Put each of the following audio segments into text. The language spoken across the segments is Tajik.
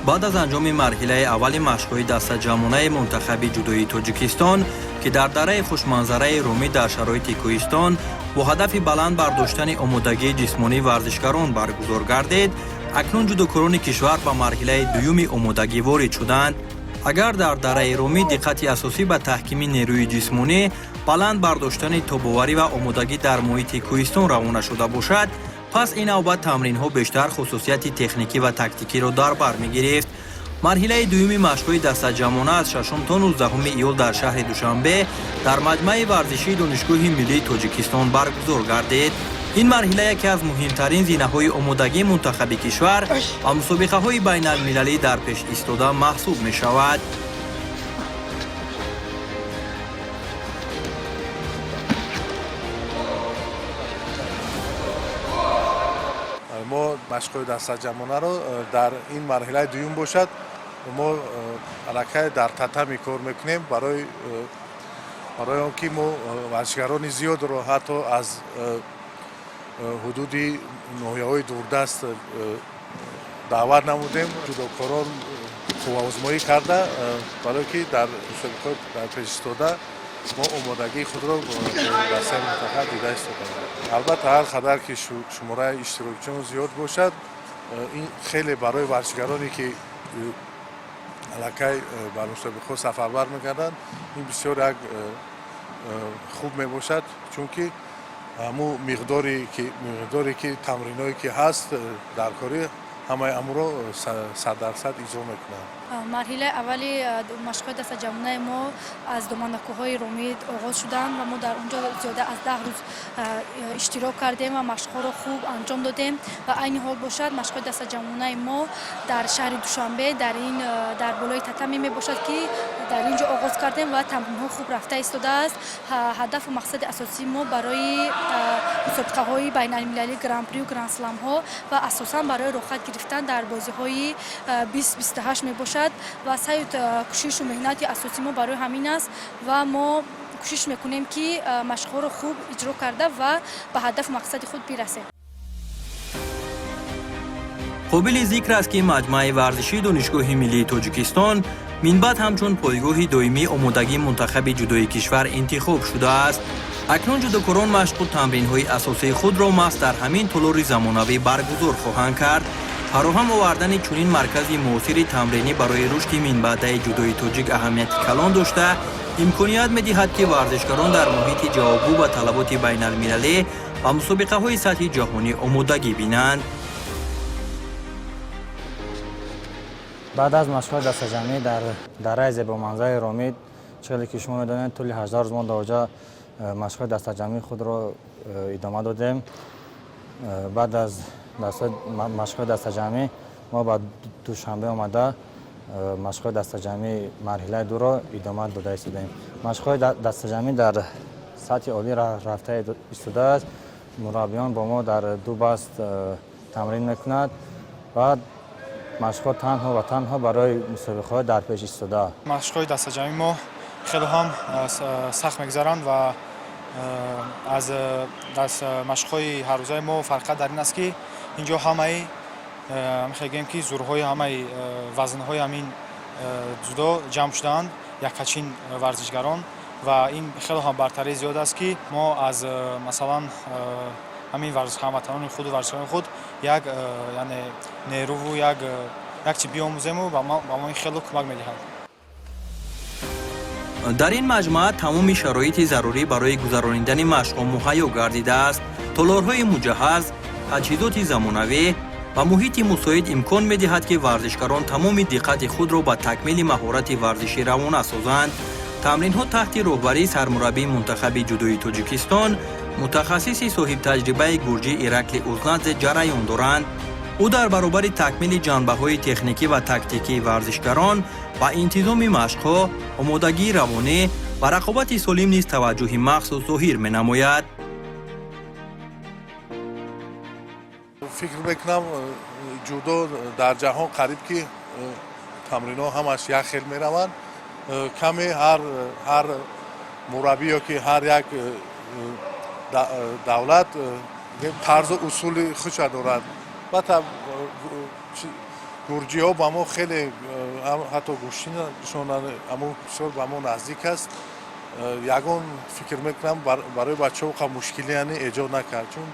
Баъд аз анҷоми марҳилаи аввали машқҳои дастаҷамъонаи мунтахаби ҷудоии Тоҷикистон, ки дар дараи хушманзараи Румӣ дар шароити кӯҳистон бо ҳадафи баланд бардоштани омодагии ҷисмонии варзишгарон баргузор гардид, акнун ҷудокорони кишвар ба марҳилаи дуюми омодагӣ ворид шуданд. Агар дар дараи Румӣ диққати асосӣ ба таҳкими нерӯи ҷисмонӣ, баланд бардоштани тобоварӣ ва омодагӣ дар муҳити кӯҳистон равона шуда бошад, пас ин навбат тамринҳо бештар хусусияти техникӣ ва тактикиро дар бар мегирифт. Марҳилаи дуюми машқҳои дастаҷамъона аз 6 то 19 июл дар шаҳри Душанбе дар маҷмӯаи варзишии Донишгоҳи миллии Тоҷикистон баргузор гардид. Ин марҳила яке аз муҳимтарин зинаҳои омодагии мунтахаби кишвар ва мусобиқаҳои байналмилалӣ дар пеш истода маҳсуб мешавад. Мо машқҳои дастаҷамъонаро дар ин марҳилаи дуюм бошад, мо аллакай дар татами кор мекунем, барои он ки мо варзишгарони зиёдро ҳатто аз ҳудуди ноҳияҳои дурдаст даъват намудем. Ҷудокорон қувваозмоӣ карда, барое ки дар мусобиқаҳои дар пеш истода мо омодагии худро бо дастаи мунтахаб дида истодаем. Албатта, ҳар қадар ки шумораи иштирокчиён зиёд бошад, ин хеле барои варзишгароне ки аллакай ба мусобиқаҳо сафарбар мекарданд, ин бисёр як хуб мебошад, чунки ҳамун миқдоре ки тамриное ки ҳаст дар корӣ, ҳамаи амро 100% иҷро мекунанд. Марҳилаи аввали машқҳои дастаҷамъонаи мо аз доманакӯҳҳои Ромид оғоз шуданд ва мо дар он ҷо зиёда аз 10 рӯз иштирок кардем ва машқҳоро хуб анҷом додем. Ва айни ҳол бошад, машқҳои дастаҷамъонаи мо дар шаҳри Душанбе дар ин дар болои татами мебошад, ки дар ин ҷо оғоз кардем ва тамринҳо хуб рафта истодааст. Ҳадафу мақсади асосии мо барои мусобиқаҳои байналмилалӣ, гран-прию гранд-сламҳо ва асосан барои роҳхат гирифтан дар бозиҳои 2028 мебошад. Ва саъю кӯшишу меҳнати асосии мо барои ҳамин аст ва мо кӯшиш мекунем, ки машқҳоро хуб иҷро карда ва ба ҳадафу мақсади худ бирасем. Қобили зикр аст, ки маҷмӯаи варзишии Донишгоҳи миллии Тоҷикистон минбаъд ҳамчун пойгоҳи доимии омодагии мунтахаби ҷудои кишвар интихоб шудааст. Акнун ҷудокорон машқу тамринҳои асосии худро маҳз дар ҳамин толори замонавӣ баргузор хоҳанд кард. Фароҳам овардани чунин маркази муосири тамринӣ барои рушди минбаъдаи ҷудои тоҷик аҳамияти калон дошта, имконият медиҳад, ки варзишгарон дар муҳити ҷавобгӯ ба талаботи байналмилалӣ ва мусобиқаҳои сатҳи ҷаҳонӣ омодагӣ бинанд. Баъд аз машқҳои дастаҷамъӣ дар дараи зебоманзари Ромид, чӣ ки шумо медонед, тӯли 18 рӯз мо дар оҷа машқҳои дастаҷамъии худро идома додем. Баъд аз машқҳои дастаҷамъӣ мо ба Душанбе омада, машқҳои дастаҷамъии марҳилаи дуро идома дода истодаем. Машқҳои дастаҷамъӣ дар сатҳи олӣ рафта истодааст. Мураббиён бо мо дар ду баст тамрин мекунад ва машқҳо танҳо ва танҳо барои мусобиқаҳои дар пеш истода. Машқҳои дастаҷамъии мо хеле ҳам сахт мегузаранд ва аз машқҳои ҳаррӯзаи мо фарқият дар ин аст, ки ин ҷо ҳамаи мехоҳем, ки зӯрҳои ҳамаи вазнҳои ҳамин ҷудо ҷамъ шудаанд, яккачин варзишгарон, ва ин хеле ҳам бартарии зиёд аст, ки мо аз масалан ҳамин ҳамватанони худу варзишгарони худ як яъне нерӯву як чи биомӯзему ба мо ин хеле кӯмак медиҳад. Дар ин маҷмӯа тамоми шароити зарурӣ барои гузаронидани машқҳо муҳайё гардидааст: толорҳои муҷаҳҳаз, таҷҳизоти замонавӣ. Ва муҳити мусоид имкон медиҳад, ки варзишгарон тамоми диққати худро ба такмили маҳорати варзишӣ равона созанд. Тамринҳо таҳти роҳбарии сармураббии мунтахаби ҷудои Тоҷикистон, мутахассиси соҳибтаҷрибаи гурҷӣ Иракли Узнадзе ҷараён доранд. Ӯ дар баробари такмили ҷанбаҳои техникӣ ва тактикии варзишгарон ба интизоми машқҳо, омодагии равонӣ ва рақобати солим низ таваҷҷӯҳи махсус зоҳир менамояд. Фикр мекунам, ҷудо дар ҷаҳон қариб ки тамринҳо ҳамаш як хел мераванд. Каме ҳар мураббӣ ё ки ҳар як давлат тарзу усули худша дорад. Бата гурҷиҳо ба мо хеле, ҳатто гӯштинашон ҳамун бисёр ба мо наздик аст. Ягон, фикр мекунам, барои бачаҳо қа мушкилӣ яъне эҷод накард, чун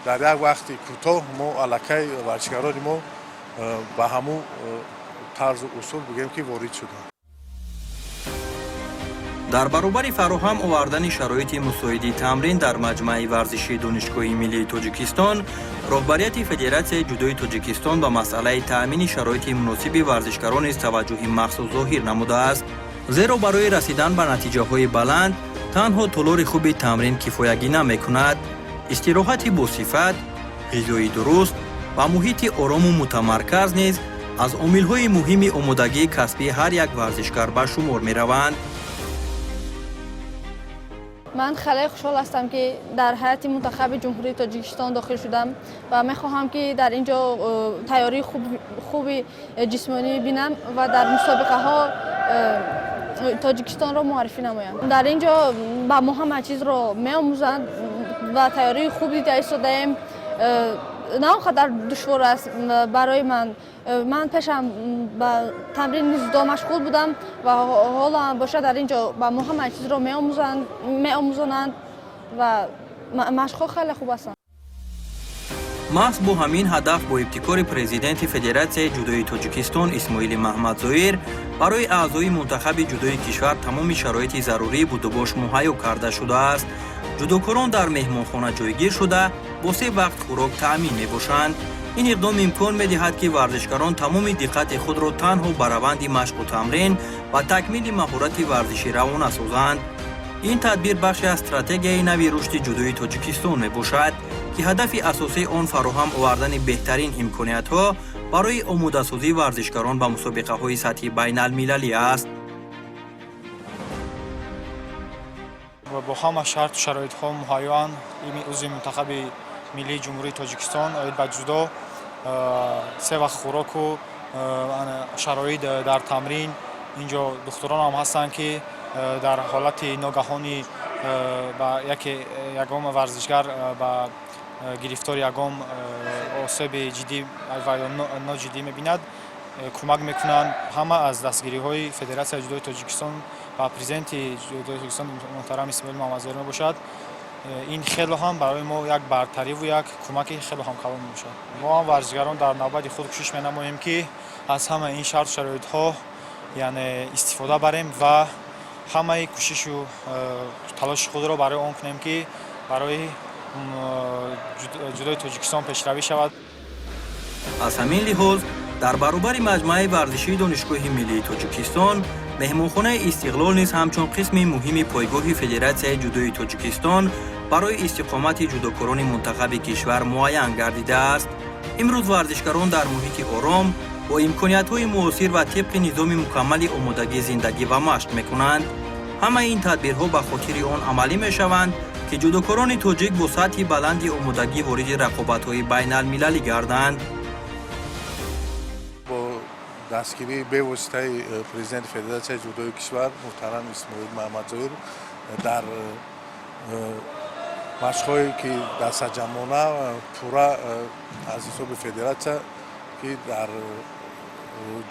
дар як вақти кӯтоҳ мо аллакай варзишгарони мо ба ҳамун тарзу усул, бигӯем, ки ворид шуданд. Дар баробари фароҳам овардани шароити мусоиди тамрин дар маҷмӯаи варзишии Донишгоҳи миллии Тоҷикистон, роҳбарияти Федератсияи ҷудои Тоҷикистон ба масъалаи таъмини шароити муносиби варзишгарон низ таваҷҷӯҳи махсус зоҳир намудааст, зеро барои расидан ба натиҷаҳои баланд танҳо толори хуби тамрин кифоягӣ намекунад. Истироҳати босифат, ғизои дуруст ва муҳити орому мутамарказ низ аз омилҳои муҳими омодагии касбии ҳар як варзишгар ба шумор мераванд. Ман хеле хушҳол ҳастам, ки дар ҳайати мунтахаби Ҷумҳурии Тоҷикистон дохил шудам ва мехоҳам, ки дар ин ҷо тайёрии хуби ҷисмонӣ бинам ва дар мусобиқаҳо Тоҷикистонро муаррифӣ намоям. Дар ин ҷо ба мо ҳама чизро меомӯзанд ва тайёрии хуб дида истодаем. На он қадар душвор аст барои ман. Ман пешам ба тамрини дзюдо машғул будам ва ҳоло ҳам бошад, дар ин ҷо ба мо ҳама чизро меомӯзонанд ва машқҳо хеле хуб ҳастанд. Маҳз бо ҳамин ҳадаф, бо ибтикори президенти Федератсияи ҷудои Тоҷикистон Исмоили Маҳмадзоир, барои аъзои мунтахаби ҷудои кишвар тамоми шароити зарурии будубош муҳайё карда шудааст. Ҷудокорон дар меҳмонхона ҷойгир шуда, бо се вақт хӯрок таъмин мебошанд. Ин иқдом имкон медиҳад, ки варзишгарон тамоми диққати худро танҳо ба раванди машқу тамрин ва такмили маҳорати варзишӣ равона созанд. Ин тадбир бахше аз стратегияи нави рушди ҷудои Тоҷикистон мебошад, ки ҳадафи асосии он фароҳам овардани беҳтарин имкониятҳо барои омодасозии варзишгарон ба мусобиқаҳои сатҳи байналмилалӣ аст. Бо ҳама шарту шароитҳо муҳайёанд узви мунтахаби миллии Ҷумҳурии Тоҷикистон оид ба ҷудо. Се вақт хӯроку шароит дар тамрин. Инҷо духтурон ҳам ҳастанд, ки дар ҳолати ногаҳонӣ ба яке ягон варзишгар ба гирифтори ягон осеби ҷиддӣ ва ё ноҷиддӣ мебинад, кӯмак мекунанд. Ҳама аз дастгириҳои Федератсияи ҷудои Тоҷикистон ва президенти ҷудои Тоҷикистон муҳтарам Исмоил Муҳаммадзоир мебошад. Ин хело ҳам барои мо як бартариву як кӯмаки хело ҳам калон мебошад. Мо ҳам, варзишгарон, дар навбати худ кӯшиш менамоем, ки аз ҳама ин шарту шароитҳо яъне истифода барем ва ҳамаи кӯшишу талоши худро барои он кунем, ки барои ҷудои Тоҷикистон пешравӣ шавад. Аз ҳамин лиҳоз, дар баробари маҷмӯаи варзишии Донишгоҳи миллии Тоҷикистон, меҳмонхонаи Истиқлол низ ҳамчун қисми муҳими пойгоҳи Федератсияи ҷудои Тоҷикистон барои истиқомати ҷудокорони мунтахаби кишвар муайян гардидааст. Имрӯз варзишгарон дар муҳити ором, бо имкониятҳои муосир ва тибқи низоми мукаммали омодагӣ зиндагӣ ва машқ мекунанд. Ҳамаи ин тадбирҳо ба хотири он амалӣ мешаванд, ки ҷудокорони тоҷик бо сатҳи баланди омодагӣ вориди рақобатҳои байналмилалӣ гарданд. Бо дастгирии бевоситаи президенти Федератсияи ҷудои кишвар муҳтарам Исмоил Маҳамадзоир, дар машқҳое ки дастаҷамъона пурра аз ҳисоби федератсия, ки дар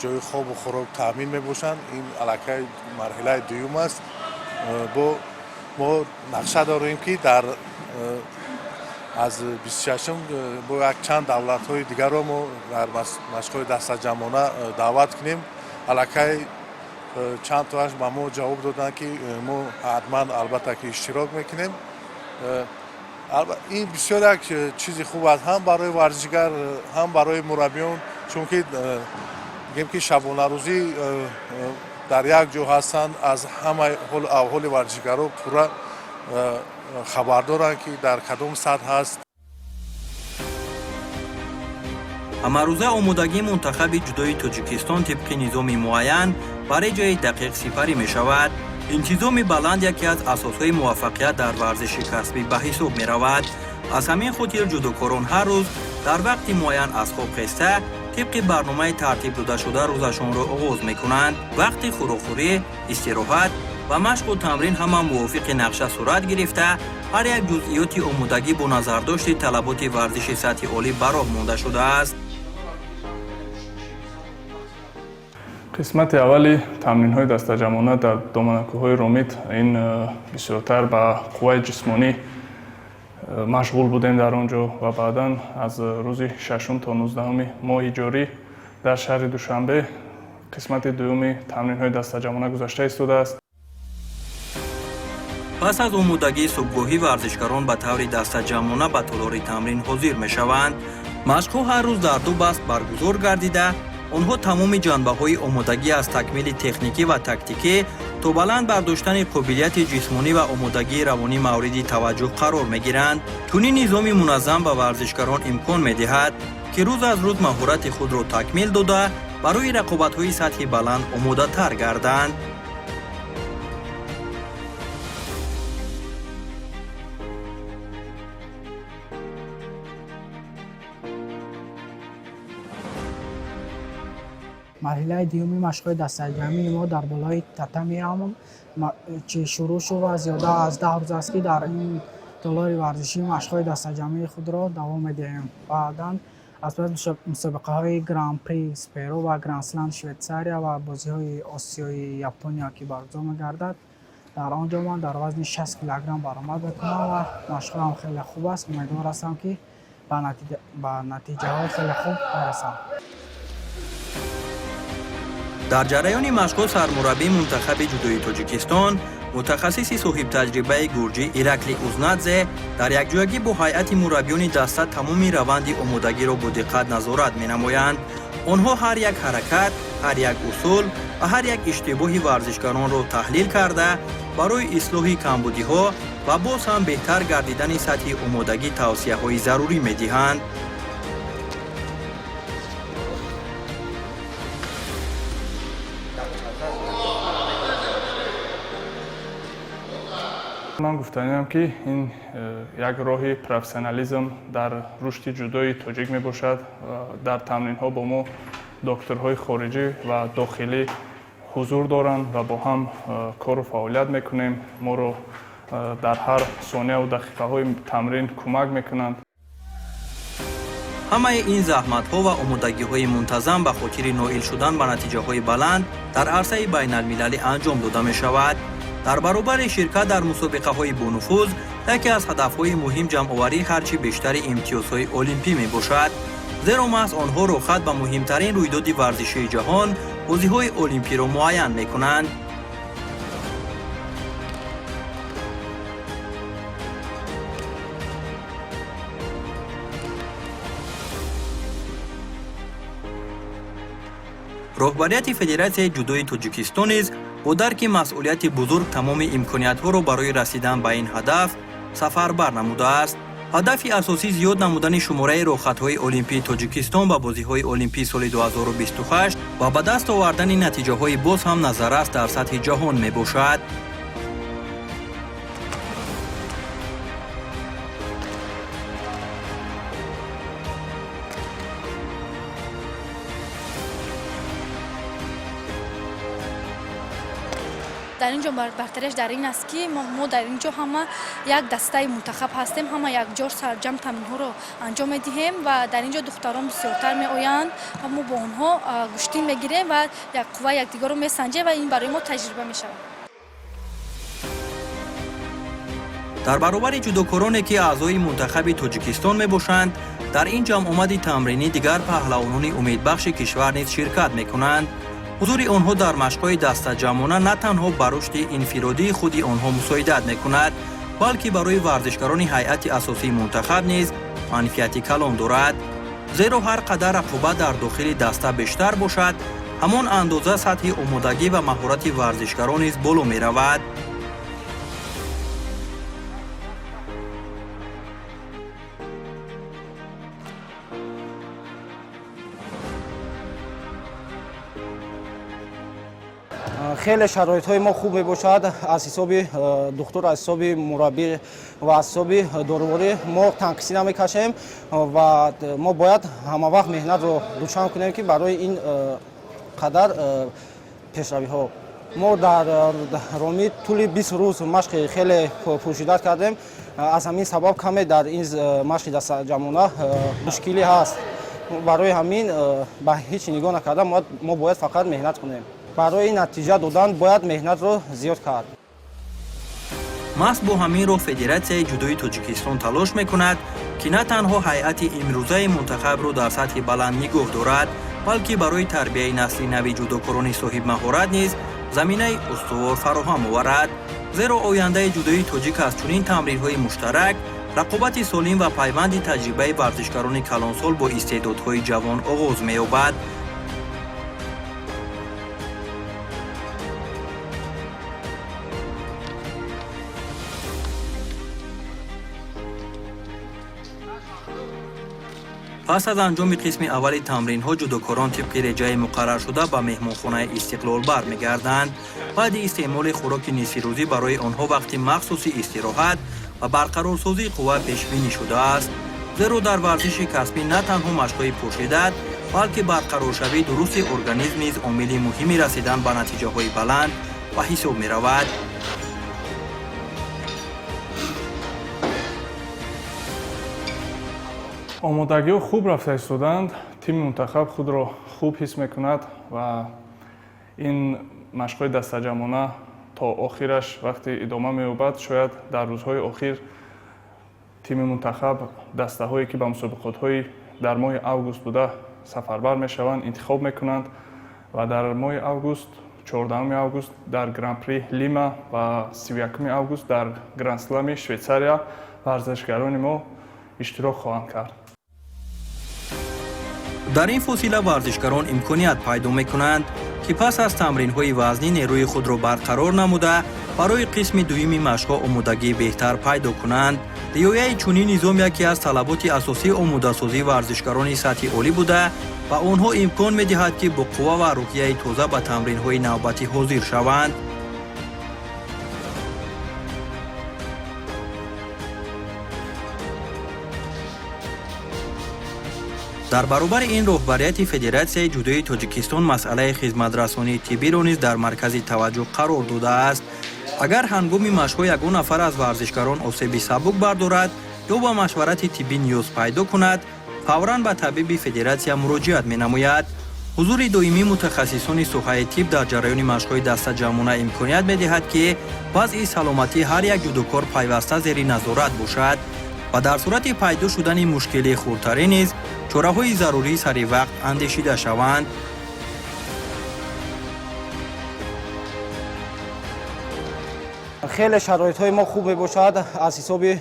ҷои хобу хӯрок таъмин мебошанд, ин аллакай марҳилаи дуюм аст. Бо мо нақша дорем, ки дар аз 26-ум бо якчанд давлатҳои дигарро мо дар машқҳои дастаҷамъона даъват кунем. Аллакай чанд тоаш ба мо ҷавоб доданд, ки мо ҳатман, албатта, ки иштирок мекунем. Ин бисёр як чизи хуб аст ҳам барои варзишгар, ҳам барои мураббиён, чунки гем ки шабонарӯзӣ дар як ҷо ҳастанд, аз ҳамаи ҳолу аҳволи варзишгаро пурра хабар доранд, ки дар кадом сатҳ ҳаст. Ҳамарӯза омодагии мунтахаби ҷудои Тоҷикистон тибқи низоми муайян ва реҷаи дақиқ сипарӣ мешавад. Интизоми баланд яке аз асосҳои муваффақият дар варзиши касбӣ ба ҳисоб меравад. Аз ҳамин хотир ҷудокорон ҳар рӯз дар вақти муайян аз хоб хеста, тибқи барномаи тартиб додашуда рӯзашонро оғоз мекунанд. Вақти хӯрокхӯрӣ, истироҳат ва машқу тамрин ҳама мувофиқи нақша сурат гирифта, ҳар як ҷузъиёти омодагӣ бо назардошти талаботи варзиши сатҳи олӣ ба роҳ монда шудааст. Қисмати аввали тамринҳои дастаҷамъона дар доманакӯҳҳои Ромит ин бисёртар ба қувваи ҷисмонӣ машғул будем дар он ҷо ва баъдан аз рӯзи 6 то 19 моҳи ҷорӣ дар шаҳри Душанбе қисмати дуюми тамринҳои дастаҷамъона гузашта истодааст. Пас аз омодагии субҳгоҳӣ варзишгарон ба таври дастаҷамъона ба толори тамрин ҳозир мешаванд. Машқҳо ҳар рӯз дар ду баст баргузор гардида, онҳо тамоми ҷанбаҳои омодагӣ аз такмили техникӣ ва тактикӣ то баланд бардоштани қобилияти ҷисмонӣ ва омодагии равонӣ мавриди таваҷҷӯҳ қарор мегиранд. Чунин низоми муназзам ба варзишгарон имкон медиҳад, ки рӯз аз рӯз маҳорати худро такмил дода, барои рақобатҳои сатҳи баланд омодатар гарданд. Марҳилаи дуюми машқҳои дастаҷамъии мо дар болои татами ҳам чи шурӯъ шуд ва зиёда аз 10 рӯз аст, ки дар ин толори варзишӣ машқҳои дастаҷамъии худро давом медиҳем. Баъдан аз пас мусобиқаҳои Гран-при Перу ва Гранд-слам Швейтсария ва бозиҳои Осиёи Япония, ки баргузор мегардад, дар он ҷо ман дар вазни 60 килограмм баромад мекунам ва машқҳоям хеле хуб аст. Умедвор ҳастам, ки ба натиҷаҳои хеле хуб мерасам. Дар ҷараёни машқҳо сармураббии мунтахаби ҷудои Тоҷикистон, мутахассиси соҳибтаҷрибаи гурҷӣ Иракли Узнадзе дар якҷоягӣ бо ҳайати мураббиёни даста тамоми раванди омодагиро бо диққат назорат менамоянд. Онҳо ҳар як ҳаракат, ҳар як усул ва ҳар як иштибоҳи варзишгаронро таҳлил карда, барои ислоҳи камбудиҳо ва боз ҳам беҳтар гардидани сатҳи омодагӣ тавсияҳои зарурӣ медиҳанд. Ман гуфтаниам, ки ин як роҳи профессионализм дар рушди ҷудои тоҷик мебошад. Дар тамринҳо бо мо докторҳои хориҷӣ ва дохилӣ ҳузур доранд ва бо ҳам кору фаъолият мекунем. Моро дар ҳар сонияву дақиқаҳои тамрин кӯмак мекунанд. Ҳамаи ин заҳматҳо ва омодагиҳои мунтазам ба хотири ноил шудан ба натиҷаҳои баланд дар арсаи байналмилалӣ анҷом дода мешавад. Дар баробари ширкат дар мусобиқаҳои бонуфуз яке аз ҳадафҳои муҳим ҷамъоварии ҳарчи бештари имтиёзҳои олимпӣ мебошад, зеро маҳз онҳо роҳхат ба муҳимтарин рӯйдоди варзишии ҷаҳон, бозиҳои олимпиро муайян мекунанд. Роҳбарияти Федератсияи ҷудои Тоҷикистон низ бо дарки масъулияти бузург тамоми имкониятҳоро барои расидан ба ин ҳадаф сафарбар намудааст. Ҳадафи асосӣ зиёд намудани шумораи роҳхатҳои олимпии Тоҷикистон ба бозиҳои олимпии соли 2028 ва ба даст овардани натиҷаҳои боз ҳам назаррас дар сатҳи ҷаҳон мебошад. Дар ин ҷо бартариаш дар ин аст, ки мо дар ин ҷо ҳама як дастаи мунтахаб ҳастем, ҳама якҷо сарҷамъ тамринҳоро анҷом медиҳем ва дар ин ҷо духтарон бисёртар меоянд ва мо бо онҳо гӯштин мегирем ва қувваи якдигарро месанҷем ва ин барои мо таҷриба мешавад. Дар баробари ҷудокороне, ки аъзои мунтахаби Тоҷикистон мебошанд, дар ин ҷамъомади тамринӣ дигар паҳлавонони умедбахши кишвар низ ширкат мекунанд. Ҳузури онҳо дар машқҳои дастаҷамъона на танҳо ба рушди инфиродии худи онҳо мусоидат мекунад, Балки барои варзишгарони ҳайати асосии мунтахаб низ манфиати калон дорад, зеро ҳар қадар рақобат дар дохили даста бештар бошад, ҳамон андоза сатҳи омодагӣ ва маҳорати варзишгарон низ боло меравад. Хеле шароитҳои мо хуб мебошад. Аз ҳисоби духтур, аз ҳисоби мураббӣ ва аз ҳисоби доруворӣ мо танқисӣ намекашем ва мо бояд ҳамавақт меҳнатро дучанд кунем, ки барои ин қадар пешравиҳо. Мо дар Ромӣ тӯли 20 рӯз машқи хеле пуршиддат кардем. Аз ҳамин сабаб каме дар ин машқи дастаҷамъона мушкилӣ ҳаст. Барои ҳамин ба ҳеҷ нигоҳ накарда мо бояд фақат меҳнат кунем. Барои натиҷа додан бояд меҳнатро зиёд кард. Маҳз бо ҳамин роҳ Федератсияи ҷудои Тоҷикистон талош мекунад, ки на танҳо ҳайати имрӯзаи мунтахабро дар сатҳи баланд нигоҳ дорад, балки барои тарбияи насли нави ҷудокорони соҳибмаҳорат низ заминаи устувор фароҳам оварад, зеро ояндаи ҷудои тоҷик аз чунин тамринҳои муштарак, рақобати солим ва пайванди таҷрибаи варзишгарони калонсол бо истеъдодҳои ҷавон оғоз меёбад. Пас аз анҷоми қисми аввали тамринҳо ҷудокорон тибқи реҷаи муқарраршуда ба меҳмонхонаи Истиқлол бармегарданд. Баъди истеъмоли хӯроки нисфирӯзӣ барои онҳо вақти махсуси истироҳат ва барқарорсозии қувва пешбинӣ шудааст, зеро дар варзиши касбӣ на танҳо машқҳои пуршиддат, балки барқароршавии дурусти организм низ омили муҳими расидан ба натиҷаҳои баланд ба ҳисоб меравад. Омодагиҳо хуб рафта истоданд. Тими мунтахаб худро хуб ҳис мекунад ва ин машқҳои дастаҷамъона то охираш вақте идома меёбад, шояд дар рӯзҳои охир тими мунтахаб дастаҳое, ки ба мусобиқотҳои дар моҳи август буда сафарбар мешаванд, интихоб мекунанд ва дар моҳи август, 14 август дар Гран-при Лима ва 31 август дар Грандслами Швейтсария варзишгарони мо иштирок хоҳанд кард. Дар ин фосила варзишгарон имконият пайдо мекунанд, ки пас аз тамринҳои вазнӣ нерӯи худро барқарор намуда, барои қисми дуюми машқҳо омодагии беҳтар пайдо кунанд. Риояи чунин низом яке аз талаботи асосии омодасозии варзишгарони сатҳи олӣ буда ва онҳо имкон медиҳад, ки бо қувва ва рӯҳияи тоза ба тамринҳои навбатӣ ҳозир шаванд. Дар баробари ин роҳбарияти Федератсияи ҷудои Тоҷикистон масъалаи хизматрасонии тиббиро низ дар маркази таваҷҷӯҳ қарор додааст. Агар ҳангоми машқҳо ягон нафар аз варзишгарон осеби сабук бардорад ё ба машварати тиббӣ ниёз пайдо кунад, фавран ба табиби федератсия муроҷиат менамояд. Ҳузури доимии мутахассисони соҳаи тиб дар ҷараёни машқҳои дастаҷамъона имконият медиҳад, ки вазъи саломатии ҳар як ҷудокор пайваста зери назорат бошад ва дар сурати пайдо шудани мушкилии хурдтарӣ низ чораҳои зарурӣ сари вақт андешида шаванд. Хеле шароитҳои мо хуб мебошад. Аз ҳисоби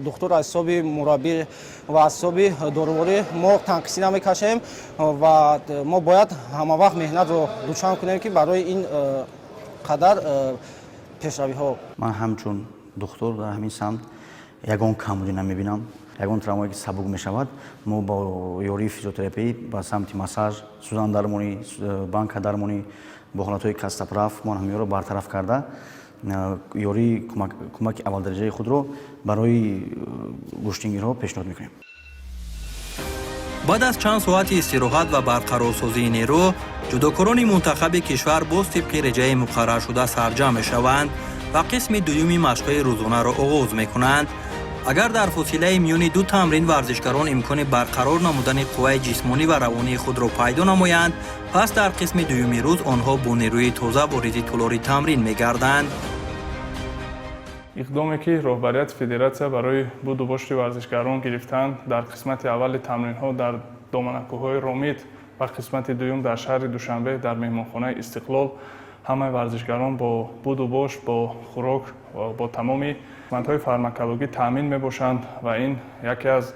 духтур, аз ҳисоби мураббӣ ва аз ҳисоби доруворӣ мо танқисӣ намекашем ва мо бояд ҳамавақт меҳнатро дучанд кунем, ки барои ин қадар пешравиҳо. Ман ҳамчун духтур дар ҳамин самт ягон камбудӣ намебинам. Ягон травмае ки сабук мешавад, мо бо ёрии физиотерапия ба самти массаж, сӯзандармонӣ, банкадармонӣ, бо ҳолатҳои костоправ мо ҳаминро бартараф карда, ёрии кӯмаки аввалдараҷаи худро барои гӯштингирҳо пешниҳод мекунем. Баъд аз чанд соати истироҳат ва барқарорсозии нерӯ ҷудокорони мунтахаби кишвар боз тибқи реҷаи муқарраршуда сарҷамъ мешаванд ва қисми дуюми машқҳои рӯзонаро оғоз мекунанд. Агар дар фосилаи миёни ду тамрин варзишгарон имкони барқарор намудани қувваи ҷисмонӣ ва равонии худро пайдо намоянд, пас дар қисми дуюми рӯз онҳо бо нерӯи тоза вориди тӯлори тамрин мегарданд. Иқдоме, ки роҳбарияти федератсия барои буду бошти варзишгарон гирифтанд, дар қисмати аввали тамринҳо дар доманакӯҳҳои Ромит ва қисмати дуюм дар шаҳри Душанбе дар меҳмонхонаи Истиқлол Ҳамаи варзишгарон бо буду бош, бо хӯрок, бо тамоми хизматҳои фармакологӣ таъмин мебошанд ва ин яке аз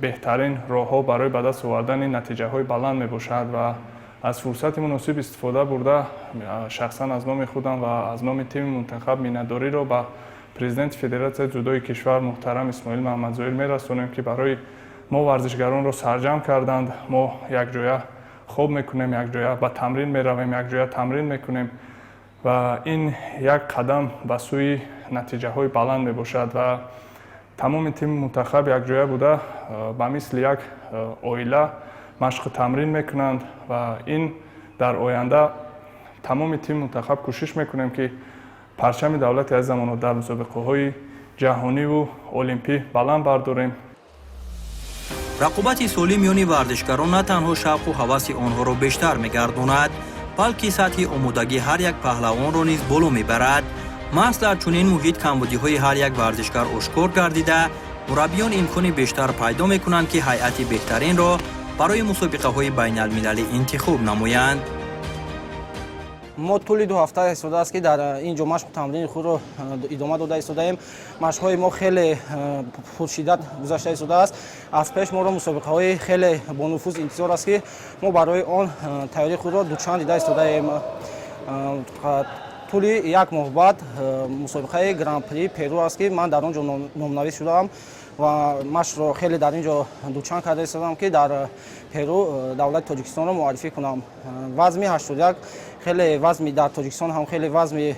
беҳтарин роҳҳо барои ба даст овардани натиҷаҳои баланд мебошад. Ва аз фурсати муносиб истифода бурда, шахсан аз номи худам ва аз номи тими мунтахаб миннатдориро ба президенти Федератсияи ҷудои кишвар муҳтарам Исмоил Маҳмадзоир мерасонем, ки барои мо варзишгаронро сарҷамъ карданд. Мо якҷоя хоб мекунем, якҷоя ба тамрин меравем, якҷоя тамрин мекунем ва ин як қадам ба сӯи натиҷаҳои баланд мебошад. Ва тамоми тими мунтахаб якҷоя буда, ба мисли як оила машқу тамрин мекунанд ва ин дар оянда тамоми тими мунтахаб кӯшиш мекунем, ки парчами давлати азизамонро дар мусобиқаҳои ҷаҳониву олимпӣ баланд бардорем. Рақобати солим миёни варзишгарон на танҳо шавқу ҳаваси онҳоро бештар мегардонад, балки сатҳи омодагии ҳар як паҳлавонро низ боло мебарад. Маҳз дар чунин муҳит камбудиҳои ҳар як варзишгар ошкор гардида, мураббиён имкони бештар пайдо мекунанд, ки ҳайати беҳтаринро барои мусобиқаҳои байналмилалӣ интихоб намоянд. Мо тӯли 2 ҳафта истодааст, ки дар ин ҷо машқу тамрини худро идома дода истодаем. Машқҳои мо хеле пуршиддат гузашта истодааст. Аз пеш моро мусобиқаҳои хеле бонуфуз интизор аст, ки мо барои он тайёрии худро дучанд дида истодаем. Тӯли як моҳ баъд мусобиқаи Гран-при Перу аст, ки ман дар он ҷо номнавис шудаам ва машқро хеле дар ин ҷо дучанд карда истодам, ки дар Перу давлати Тоҷикистонро муаррифӣ кунам. Вазми 81 хеле вазми дар Тоҷикистон ҳам хеле вазми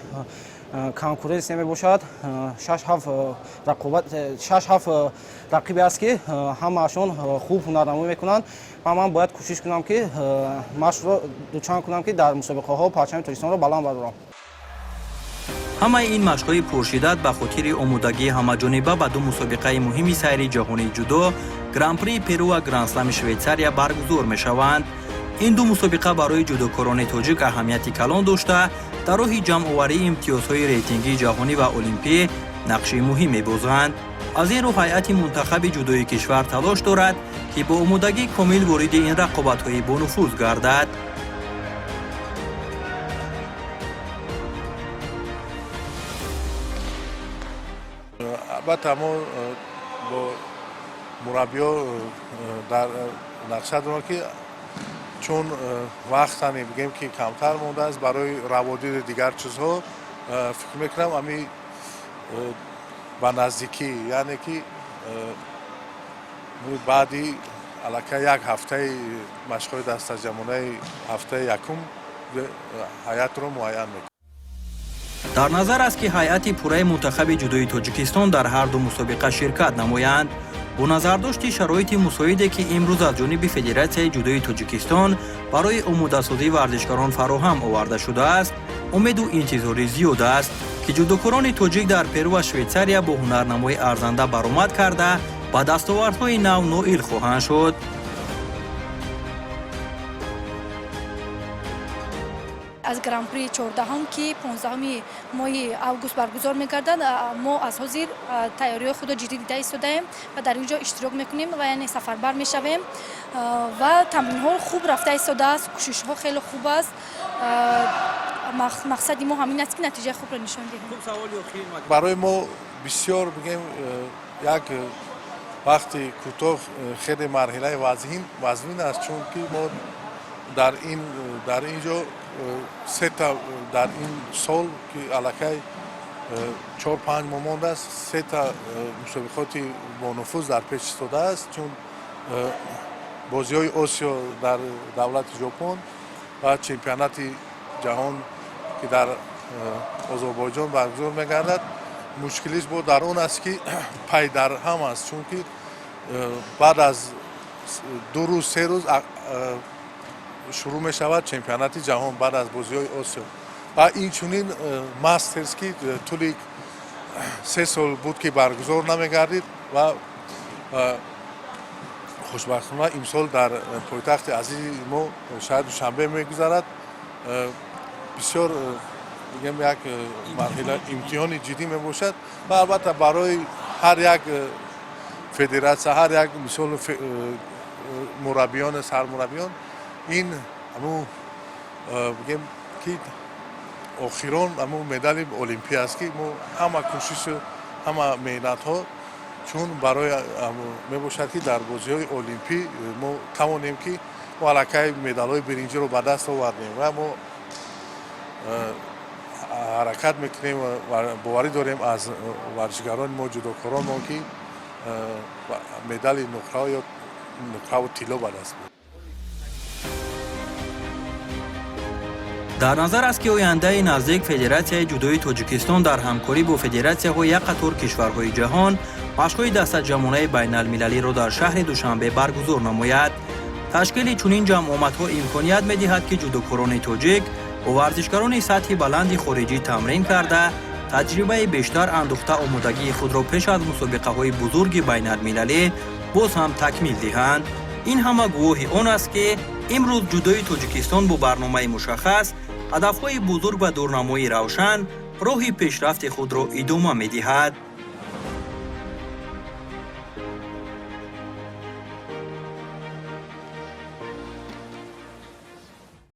конкуренсия мебошад. Шаш ҳафт рақобат, шаш ҳафт рақибе аст, ки ҳамаашон хуб ҳунарнамоӣ мекунанд ва ман бояд кӯшиш кунам, ки машқро дучанд кунам, ки дар мусобиқаҳо парчами Тоҷикистонро баланд бардорам. Ҳамаи ин машқҳои пуршиддат ба хотири омодагии ҳамаҷониба ба ду мусобиқаи муҳими сайри ҷаҳонии ҷудо, Гран-прии Перу ва Гранд-слами Швейтсария баргузор мешаванд. Ин ду мусобиқа барои ҷудокорони тоҷик аҳамияти калон дошта, дар роҳи ҷамъоварии имтиёзҳои рейтингии ҷаҳонӣ ва олимпӣ нақши муҳим мебозанд. Аз ин рӯ ҳайати мунтахаби ҷудои кишвар талош дорад, ки бо омодагии комил вориди ин рақобатҳои бонуфуз гардад. Албатта, мо бо мураббиё дар нақша дорем, ки чун вақтане бигем, ки камтар мондааст барои раводиди дигар чизҳо, фикр мекунам, ами ба наздикӣ, яъне ки баъди аллакай як ҳафтаи машқҳои дастаҷамъонаи ҳафтаи якум ҳайатро муайян мекунем. Дар назар аст, ки ҳайати пурраи мунтахаби ҷудои Тоҷикистон дар ҳар ду мусобиқа ширкат намоянд. Бо назардошти шароити мусоиде, ки имрӯз аз ҷониби Федератсияи ҷудои Тоҷикистон барои омодасозии варзишгарон фароҳам оварда шудааст, умеду интизорӣ зиёд аст, ки ҷудокорони тоҷик дар Перу ва Швейтсария бо ҳунарнамои арзанда баромад карда, ба дастовардҳои нав ноил хоҳанд шуд. Аз Гран-при 14-ум, ки 15-уми моҳи август баргузор мегардад, мо аз ҳозир тайёриҳои худро ҷиддӣ дида истодаем ва дар ин ҷо иштирок мекунем ва яъне сафарбар мешавем. Ва тамринҳо хуб рафта истодааст, кӯшишҳо хеле хуб аст. Мақсади мо ҳамин аст, ки натиҷаи хубро нишон диҳем. Барои мо бисёр, бигем, як вақти кӯтоҳ хеле марҳилаи вазнин аст, чунки мо дар ин ҷо сета дар ин сол, ки аллакай 4-5 моҳ мондааст, сета мусобиқоти бонуфуз дар пеш истодааст, чун бозиҳои Осиё дар давлати Ҷопон ва чемпионати ҷаҳон, ки дар Озарбойҷон баргузор мегардад. Мушкилиш бо дар он аст, ки пайдарҳам аст, чунки баъд аз 2 рӯз, 3 рӯз шурӯъ мешавад чемпионати ҷаҳон баъд аз бозиҳои Осиё ва инчунин Мастерс, ки тӯли 3 сол буд, ки баргузор намегардид ва хушбахтона имсол дар пойтахти азизи мо, шаҳри Душанбе, мегузарад. Бисёр, бигем, як марҳила имтиҳони ҷиддӣ мебошад ва албатта барои ҳар як федератсия, ҳар як, мисол, мураббиён, сармураббиён ин ҳамун, бигем. Ки охирон ҳамун медали олимпӣ аст, ки мо ҳама кӯшишу ҳама меҳнатҳо чун барои мебошад, ки дар бозиҳои олимпӣ мо тавонем, ки мо аллакай медалҳои биринҷиро ба даст овардем ва мо ҳаракат мекунем ва боварӣ дорем аз варзишгарони мо, ҷудокорони мо, ки медали нуқра ё нуқраву тилло ба даст биёрем. Дар назар аст, ки ояндаи наздик Федератсияи ҷудои Тоҷикистон дар ҳамкорӣ бо федератсияҳои як қатор кишварҳои ҷаҳон машқҳои дастаҷамъонаи байналмилалиро дар шаҳри Душанбе баргузор намояд. Ташкили чунин ҷамъомадҳо имконият медиҳад, ки ҷудокорони тоҷик бо варзишгарони сатҳи баланди хориҷӣ тамрин карда, таҷрибаи бештар андӯхта, омодагии худро пеш аз мусобиқаҳои бузурги байналмилалӣ боз ҳам такмил диҳанд. Ин ҳама гувоҳи он аст, ки имрӯз ҷудои Тоҷикистон бо барномаи мушаххас, ҳадафҳои бузург ва дурнамои равшан роҳи пешрафти худро идома медиҳад.